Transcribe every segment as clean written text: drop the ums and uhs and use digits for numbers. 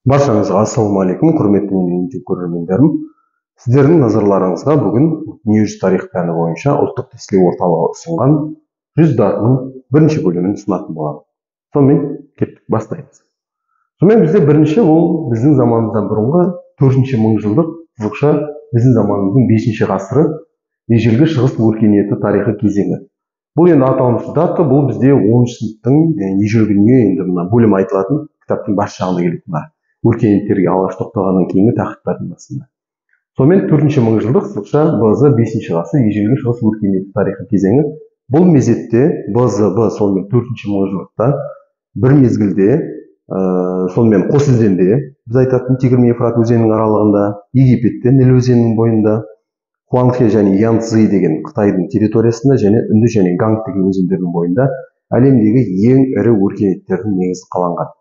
Баршаңызға ассалаумағалейкум, құрметті менің YouTube көрермендерім. Сіздердің назарларыңызға бүгін дүниежүзі тарих пәні бойынша ұлттық тестілеу орталығы ұсынған 100 датының бірінші бөлімін ұсынатын боламын. Сонымен кеттік, бастаймыз. Сонымен бізде бірінші ол біздің заманымыздан бұрынғы 4-ші мыңжылдық, сызықша біздің заманымыздың 5-ші ғасыры, ежелгі шығыс өркениеті тарихы кезеңі. Бұл енді аталмыш дата, бұл бізде 10-шы сыныптың ежелгі дүние енді мына бөлім айтылатын кітаптың бас жағында келеді, мына өркениеттерге алғаш тоқталғаннан кейінгі тақырыптардың басында. Сонымен 4-ші мыңжылдық, сызықша БЗ 5-ші ғасыр, ежелгі шығыс өркениеті тарихы кезеңі. Бұл мезетте БЗБ сонымен 4-ші мыңжылдықта бір мезгілде, сонымен Қос өзенде, біз айтатын Тигр мен Ефрат өзенінің аралығында, Египетте Ніл өзенінің бойында, Хуанхэ және Янцзы деген Қытайдың территориясында және Үнді және Ганг деген өзендердің бойында әлемдегі ең ірі өркениеттердің негізі қаланған.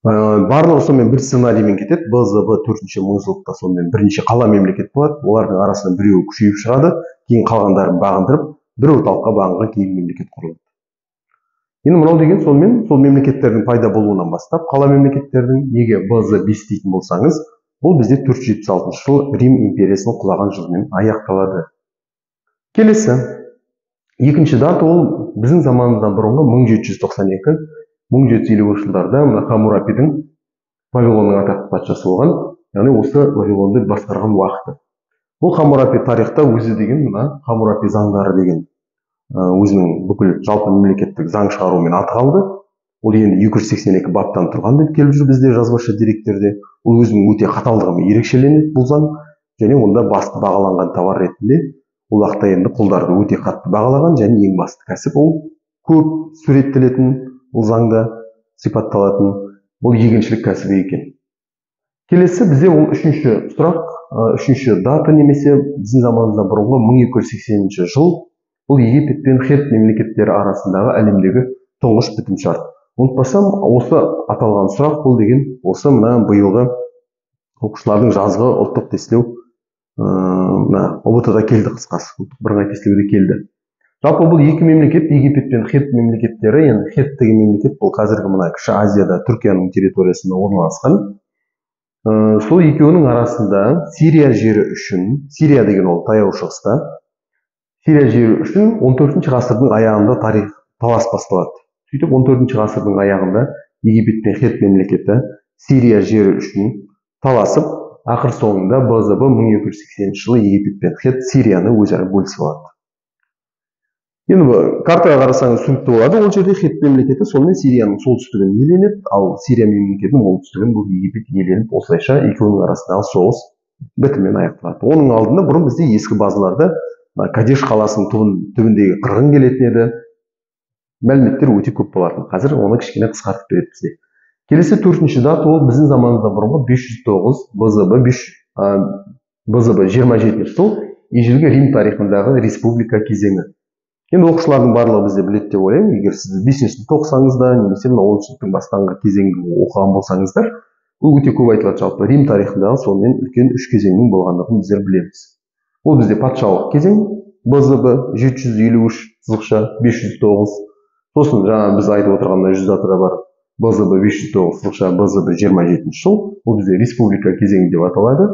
Барлығы сонымен бір сценариймен кетеді. БЗБ 4-ші мыңжылдықта сонымен бірнеше қала мемлекет болады. Олардың арасынан біреуі күшейіп шығады, кейін қалғандарын бағындырып, бір орталыққа бағынған кейін мемлекет құрылады. Енді мынау деген сонымен сол мемлекеттердің пайда болуынан бастап, қала мемлекеттердің неге БЗ 5 дейтін болсаңыз, бұл бізде 476 жыл Рим империясының құлаған жылымен аяқталады. Келесі екінші дата ол біздің заманымыздан бұрынғы 1792 1750 жылдарда мына Хаммурапидің, Вавилонның атақты патшасы болған, яғни осы Вавилонды басқарған уақыты. Бұл Хаммурапи тарихта өзі деген мына Хаммурапи заңдары деген өзінің бүкіл жалпы мемлекеттік заң шығарумен аты қалды. Ол енді 282 баптан тұрған деп келіп жүр бізде жазбаша деректерде. Ол өзінің өте қаталдығымен ерекшеленеді бұл заң, және онда басты бағаланған товар ретінде ол уақытта енді құлдарды өте қатты бағалаған, және ең басты кәсіп ол көп суреттелетін, бұл заңда сипатталатын бұл егіншілік кәсібі екен. Келесі бізде ол үшінші сұрақ, үшінші дата немесе біздің заманымыздан бұрынғы 1280 жыл, бұл Египет пен Хет мемлекеттері арасындағы әлемдегі тұңғыш бітімшарт. Ұмытпасам, осы аталған сұрақ бұл деген осы мына биылғы оқушылардың жазғы ұлттық тестілеу, мына ҰБТ-да келді, қысқасы, ұлттық бірыңғай тестілеуде келді. Жалпы бұл екі мемлекет, Египет пен Хет мемлекеттері, енді Хет деген мемлекет бұл қазіргі мына Кіші Азияда, Түркияның территориясында орналасқан. Сол екеуінің арасында Сирия жері үшін, Сирия деген ол Таяу Шығыста, Сирия жері үшін 14 ғасырдың аяғында тарих талас басталады. Сөйтіп 14 ғасырдың аяғында Египет пен Хет мемлекеті Сирия жері үшін таласып, ақыр соңында БЗБ 1280 жылы Египет пен Хет Сирияны өзара бөлісіп алады. Енді бұл картаға қарасаңыз түсінікті болады. Ол жерде Хет мемлекеті сонымен Сирияның солтүстігін иеленеді, ал Сирия мемлекетінің оңтүстігін бұл Египет иеленіп, осылайша екеуінің арасындағы соғыс бітіммен аяқталады. Оның алдында бұрын бізде ескі базаларда мына Кадеш қаласының түбіндегі қырғын келетін еді. Мәліметтер өте көп болатын. Қазір оны кішкене қысқартып береді бізге. Келесі төртінші дата ол біздің заманымыздан бұрынғы 509 БЗБ БЗБ 27 жыл, ежелгі Рим тарихындағы республика кезеңі. Енді оқушылардың барлығы бізде біледі деп ойлаймын. Егер сіз 5-ші сыныпта оқысаңыз да, немесе мына 10-шы сыныптың бастаңғы кезеңін оқыған болсаңыздар, бұл өте көп айтылады. Жалпы Рим тарихындағы сонымен үлкен үш кезеңнің болғандығын біздер білеміз. Ол бізде патшалық кезең, БЗБ 753 сызықша 509, сосын жаңа біз айтып отырған мына жүз датада бар БЗБ 509 сызықша БЗБ 27 жыл, бұл бізде республика кезеңі деп аталады.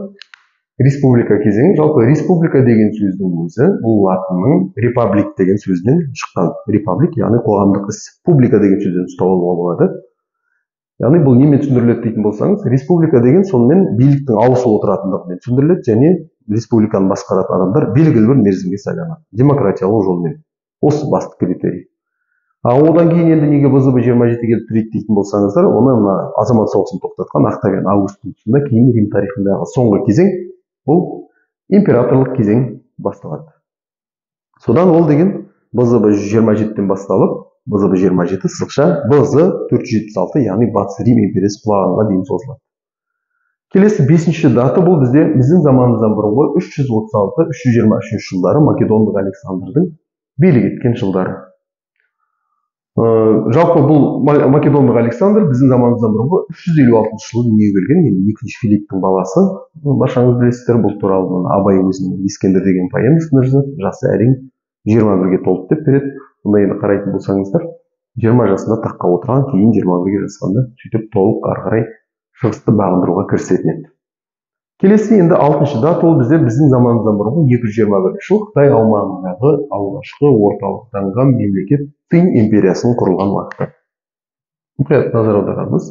Республика кезеңі, жалпы республика деген сөздің өзі бұл латынның репаблик деген сөзінен шыққан. Репаблик, яғни қоғамдық іс, публика деген сөзден ұстап алуға болады. Яғни бұл немен түсіндіріледі дейтін болсаңыз, республика деген сонымен биліктің ауысып отыратындығымен түсіндіріледі, және республиканы басқаратын адамдар белгілі бір мерзімге сайланады, демократиялық жолмен. Осы басты критерий. А одан кейін енді неге БЗБ 27 келіп тірейді дейтін болсаңыздар, оны мына азамат соғысын тоқтатқан Октавиан Августтың тұсында кейін Рим тарихындағы соңғы кезең бұл императорлық кезең басталады. Содан ол деген БЗБ 27-тен басталып, БЗБ 27 сызықша БЗ 476, яғни Батыс Рим империясы құлағанға дейін созылады. Келесі бесінші дата бұл бізде біздің заманымыздан бұрынғы 336, 323 жылдары Македондық Александрдың билік еткен жылдары. Жалпы бұл Македондық Александр біздің заманымыздан бұрынғы 356 жылы дүниеге келген, енді екінші Филипптің баласы. Баршаңыз білесіздер, бұл туралы мына Абай өзінің Ескендір деген поэмасында жазады. Жасы әрең 21-ге толды деп береді. Мұнда енді қарайтын болсаңыздар, 20 жасында таққа отырған, кейін 21-ге жасқанда сөйтіп толық ары қарай шығысты бағындыруға кірісетін еді. Келесі енді 6-шы дата, ол бізде біздің заманымыздан бұрынғы 221 жыл Қытай аумағындағы алғашқы орталықтанған мемлекет Цинь империясының құрылған уақыты. Мұқият назар аударамыз.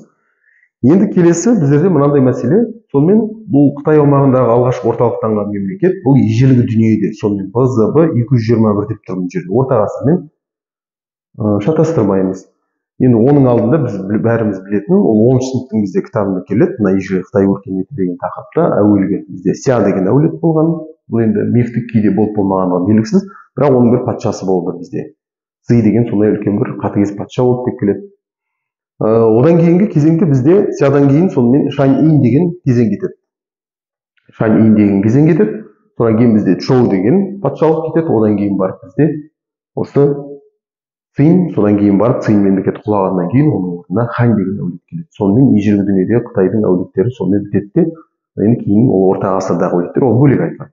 Енді келесі біздерде мынандай мәселе, сонымен бұл Қытай аумағындағы алғашқы орталықтанған мемлекет, бұл ежелгі дүниеде, сонымен БЗБ 221 деп тұр мына жерде, орта ғасырмен шатастырмаймыз. Енді оның алдында біз бәріміз білетін, ол 10 сыныптың бізде кітабында келеді, мына ежелгі Қытай өркениеті деген тақырыпта әуелгі бізде Ся деген әулет болған. Бұл енді мифтік кейде болып болмағандығы белгісіз, бірақ оның бір патшасы болды бізде. Ци деген сондай үлкен бір қатыгез патша болды деп келеді. Одан кейінгі кезеңде бізде Сядан кейін сонымен Шань-Инь деген кезең кетеді. Шань-Инь деген кезең кетеді. Содан кейін бізде Чжоу деген патшалық кетеді. Одан кейін барып бізде осы Цинь, содан кейін барып Цинь мемлекеті құлағаннан кейін оның орнына Хань деген әулет келеді. Сонымен ежелгі дүниеде Қытайдың әулеттері сонымен бітеді де, енді кейін ол орта ғасырдағы әулеттер ол бөлек айтылады.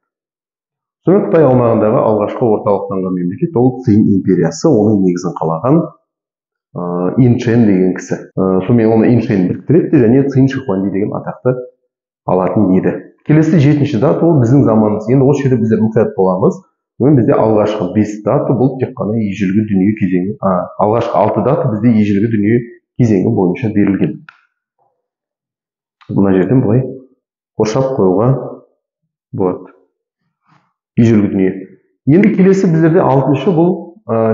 Сонымен Қытай аумағындағы алғашқы орталықтанған мемлекет ол Цинь империясы, оның негізін қалаған Инчен деген кісі. Сонымен оны Инчен біріктіреді де және Цинь Шихуанди деген атақты алатын еді. Келесі 7-ші дата, ол біздің заманымыз. Енді осы жерде біздер мұқият боламыз. Сонымен бізде алғашқы 5 дата бұл тек қана ежелгі дүние кезеңі, алғашқы 6 дата бізде ежелгі дүние кезеңі бойынша берілген. Мына жерден былай қоршап қоюға болады. Ежелгі дүние. Енді келесі біздерде 6-шы бұл,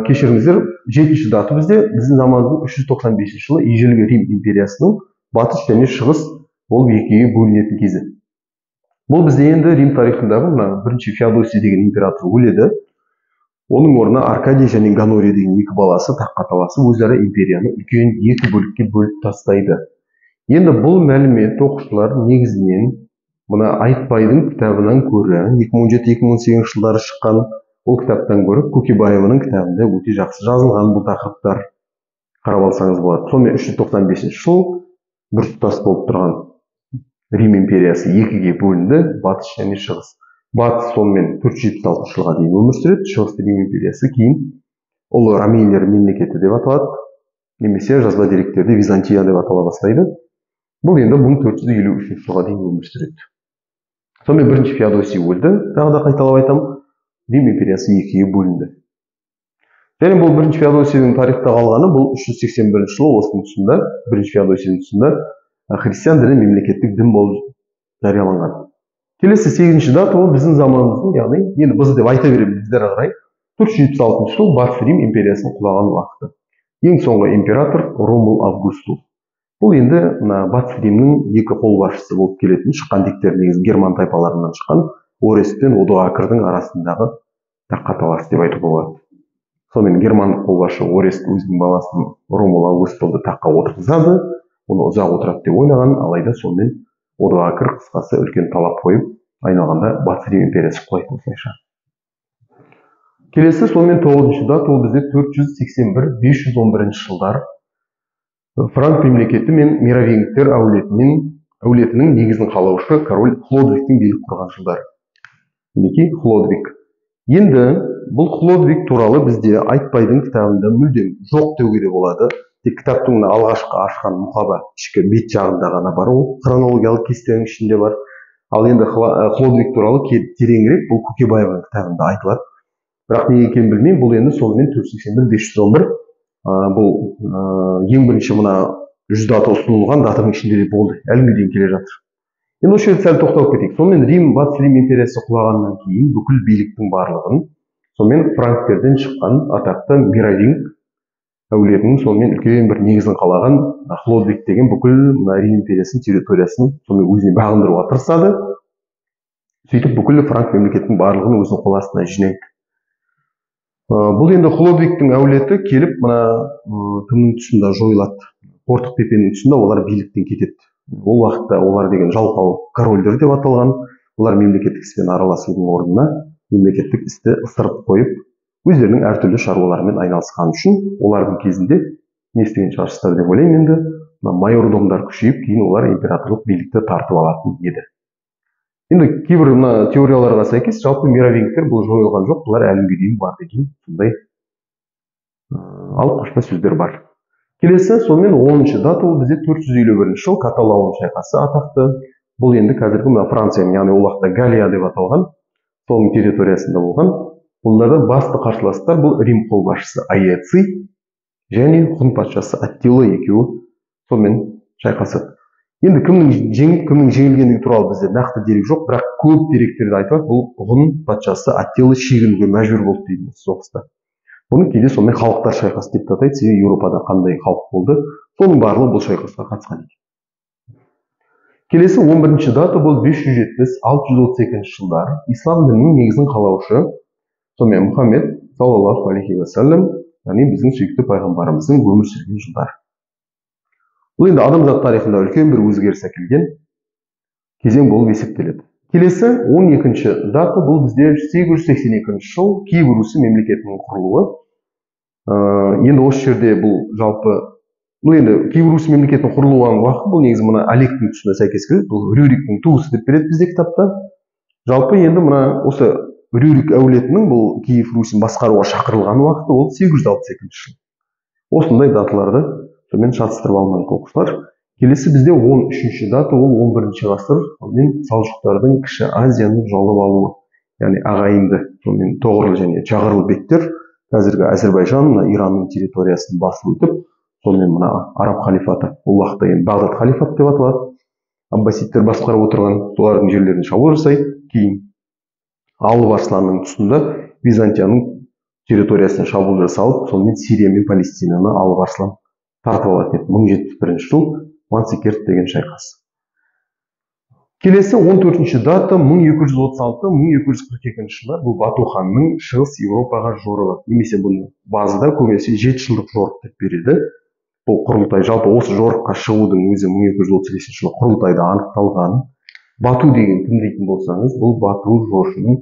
кешіріңіздер, 7-ші дата бізде біздің заманымыздың 395 жылы ежелгі Рим империясының батыс және шығыс болып екіге бөлінетін кезі. Бұл бізде енді Рим тарихындағы мына бірінші Феодосий деген император өледі. Оның орнына Аркадий және Гонорий деген екі баласы таққа таласып өзара империяны үлкен екі бөлікке бөліп тастайды. Енді бұл мәлімет оқушылар негізінен мына Айтбайдың кітабынан көрі 2017-2018 жылдары шыққан ол кітаптан көрі Көкебаеваның кітабында өте жақсы жазылған бұл тақырыптар қарап алсаңыз болады. Сонымен 395 жыл біртұтас болып тұрған Рим империясы екіге бөлінді, батыс және шығыс. Батыс сонымен 476 жылға дейін өмір сүреді, шығыс Рим империясы кейін ұлы ромейлер мемлекеті деп аталады, немесе жазба деректерде Византия деп атала бастайды. Бұл енді 1453 жылға дейін өмір сүреді. Сонымен бірінші Феодосий өлді, тағы да қайталап айтамын, Рим империясы екіге бөлінді. Және бұл бірінші Феодосийдің тарихта қалғаны, бұл 381 жылы осының тұсында, бірінші Феодосийдің тұсында христиан діні мемлекеттік дін болып жарияланған. Келесі 8-ші дата ол біздің заманымыздың, яғни енді біз деп айта береміз біздер қарай, 476 жыл Батыс Рим империясының құлаған уақыты. Ең соңғы император Ромул Августул. Бұл енді мына Батыс Римнің екі қолбасшысы болып келетін, шыққан тектері негізі герман тайпаларынан шыққан Орест пен Одоакрдың арасындағы таққа талас деп айтуға болады. Сонымен германдық қолбасшы Орест өзінің баласын Ромул Августулды таққа отырғызады. Оны ұзақ отырады деп ойлаған, алайда сонымен Одоакр қысқасы үлкен талап қойып, айналғанда Батыс Рим империясы құлайды осылайша. Келесі сонымен 9-шы дата ол бізде 481-511 жылдар Франк мемлекеті мен Меровингтер әулетінің негізін қалаушы король Хлодвигтің билік құрған жылдары. Мінекей Хлодвиг. Енді бұл Хлодвиг туралы бізде Айтбайдың кітабында мүлдем жоқ деуге де болады. Тек кітаптың алғашқы ашқан мұқаба ішкі бет жағында ғана бар, ол хронологиялық кестенің ішінде бар. Ал енді Хлодвиг туралы тереңірек бұл Көкебаеваның кітабында айтылады. Бірақ неге екенін білмеймін, бұл енді сонымен 481-511, бұл ең бірінші мына 100 дата ұсынылған датаның ішінде де болды, әлі күнге дейін келе жатыр. Енді осы жерде сәл тоқталып кетейік. Сонымен Рим, Батыс Рим империясы құлағаннан кейін бүкіл биліктің барлығын сонымен франктерден шыққан атақты Меровинг әулетінің сонымен үлкен бір негізін қалаған Хлодвиг деген бүкіл мына Рим империясының территориясын сонымен өзіне бағындыруға тырысады. Сөйтіп бүкіл франк мемлекетінің барлығын өзінің қол астына жинайды. Бұл енді Хлодвигтің әулеті келіп мына кімнің тұсында жойылады? Қортық Пепенің тұсында олар биліктен кетеді. Ол уақытта олар деген жалқау корольдер деп аталған. Олар мемлекеттік іспен араласудың орнына мемлекеттік істі ысырып қойып, өздерінің әртүрлі шаруаларымен айналысқан үшін олардың кезінде не істеген шығарсыздар деп ойлаймын енді, мына майордомдар күшейіп, кейін олар императорлық билікті тартып алатын еді. Енді кейбір мына теорияларға сәйкес жалпы меровингтер бұл жойылған жоқ, бұлар әлі күнге дейін бар деген сондай Алып қашпа сөздер бар. Келесі, сонымен 10-шы дата, ол бізде 451 жыл Каталаун шайқасы атақты. Бұл енді қазіргі мына Францияның, яғни ол уақытта Галлия деп аталған, соның территориясында болған. Бұларда басты қарсыластар бұл Рим қолбасшысы Аэций және Ғұн патшасы Аттила, екеуі сонымен шайқасады. Енді кімнің жеңіп, кімнің жеңілгендігі туралы бізде нақты дерек жоқ, бірақ көп деректерде айтылады, бұл Ғұн патшасы Аттила шегінуге мәжбүр болды дейді осы соғыста. Бұны кейде сонымен халықтар шайқасы деп те атайды, себебі Еуропада қандай халық болды, соның барлығы бұл шайқасқа қатысқан екен. Келесі 11-ші дата, бұл 570-632 жылдар. Ислам дінінің негізін қалаушы сонымен Мұхаммед саллаллаху алейхи уассалам, яғни біздің сүйікті пайғамбарымыздың өмір сүрген жылдары. Бұл енді адамзат тарихында үлкен бір өзгеріс әкелген кезең болып есептеледі. Келесі 12-ші дата, бұл бізде 882 жыл Киев Русі мемлекетінің құрылуы. Енді осы жерде бұл жалпы, бұл енді Киев Русі мемлекетінің құрылуының уақыты, бұл негізі мына Олегтің тұсына сәйкес келеді, бұл Рюриктің туысы деп береді бізде кітапта. Жалпы енді мына осы Рюрик әулетінің бұл Киев Русін басқаруға шақырылған уақыты ол 862 жыл. Осындай даталарды сонымен шатыстырып алмайық, оқушылар. Келесі бізде 13-ші дата, ол 11-ші ғасыр, сонымен Салжұқтардың Кіші Азияны жаулап алуы, яғни ағайынды сонымен Тоғорыл және Чағырыл бектер қазіргі Әзірбайжан, мына Иранның территориясын басып өтіп, сонымен мына Араб халифаты, ол уақытта енді Бағдат халифаты деп аталады, Аббасидтер басқарып отырған, солардың жерлерін шабуыл жасайды. Кейін Алып Арсланның тұсында Византияның территориясына шабуыл жасалып, сонымен Сирия мен Палестинаны Алып Арслан тартып алатын еді. 1071 жыл Манцикерт деген шайқас. Келесі 14-ші дата, 1236-1242 жылдар, бұл Бату ханның Шығыс Еуропаға жорығы, немесе бұны базада көбінесе 7 жылдық жорық деп береді. Бұл құрылтай, жалпы осы жорыққа шығудың өзі 1235 жылы құрылтайда анықталған. Бату деген кім дейтін болсаңыз, бұл Бату Жошының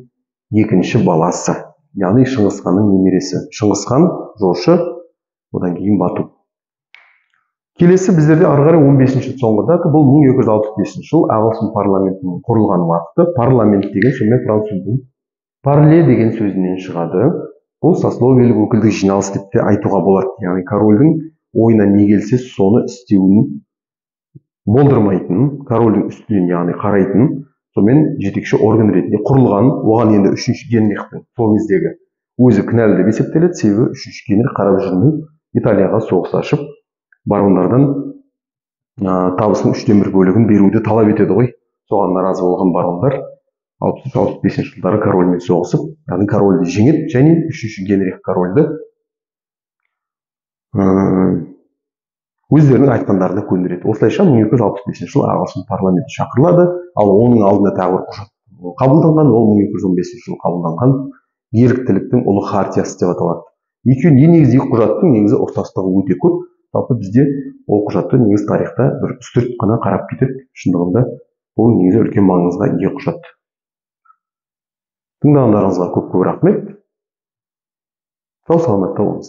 екінші баласы, яғни Шыңғыс ханның немересі. Шыңғыс хан Жошы, одан кейін Бату. Келесі біздерде ары қарай 15-ші соңғы дата, бұл 1265 жыл ағылшын парламентінің құрылған уақыты. Парламент деген сонымен француздың парле деген сөзінен шығады. Бұл сословиелік өкілдік жиналыс деп те айтуға болады. Яғни корольдің ойына не келсе соны істеуін болдырмайтын, корольдің үстінен яғни қарайтын, сонымен жетекші орган ретінде құрылған. Оған енді 3-ші Генрихтің сол кездегі өзі кінәлі деп есептеледі, себебі 3-ші Генрих қарап жүрмей Италияға соғыс ашып, барондардан табысының 1/3 бөлігін беруді талап етеді ғой. Соған наразы болған барондар 63-65 жылдары корольмен соғысып, яғни корольді жеңеді және 3-ші Генрих корольді өздерінің айтқандарына көндіреді. Осылайша 1265 жылы ағылшын парламенті шақырылады, ал оның алдында тағы бір құжат қабылданған, ол 1215 жылы қабылданған еріктіліктің ұлы хартиясы деп аталады. Екеуінің негізі, екі құжаттың негізі ұқсастығы өте көп. Жалпы бізде ол құжатты негізі тарихта бір үстірт қана қарап кетеді. Шындығында бұл негізі үлкен маңызға ие құжат. Тыңдағандарыңызға көп-көп рахмет. Сау саламатта болыңыздар.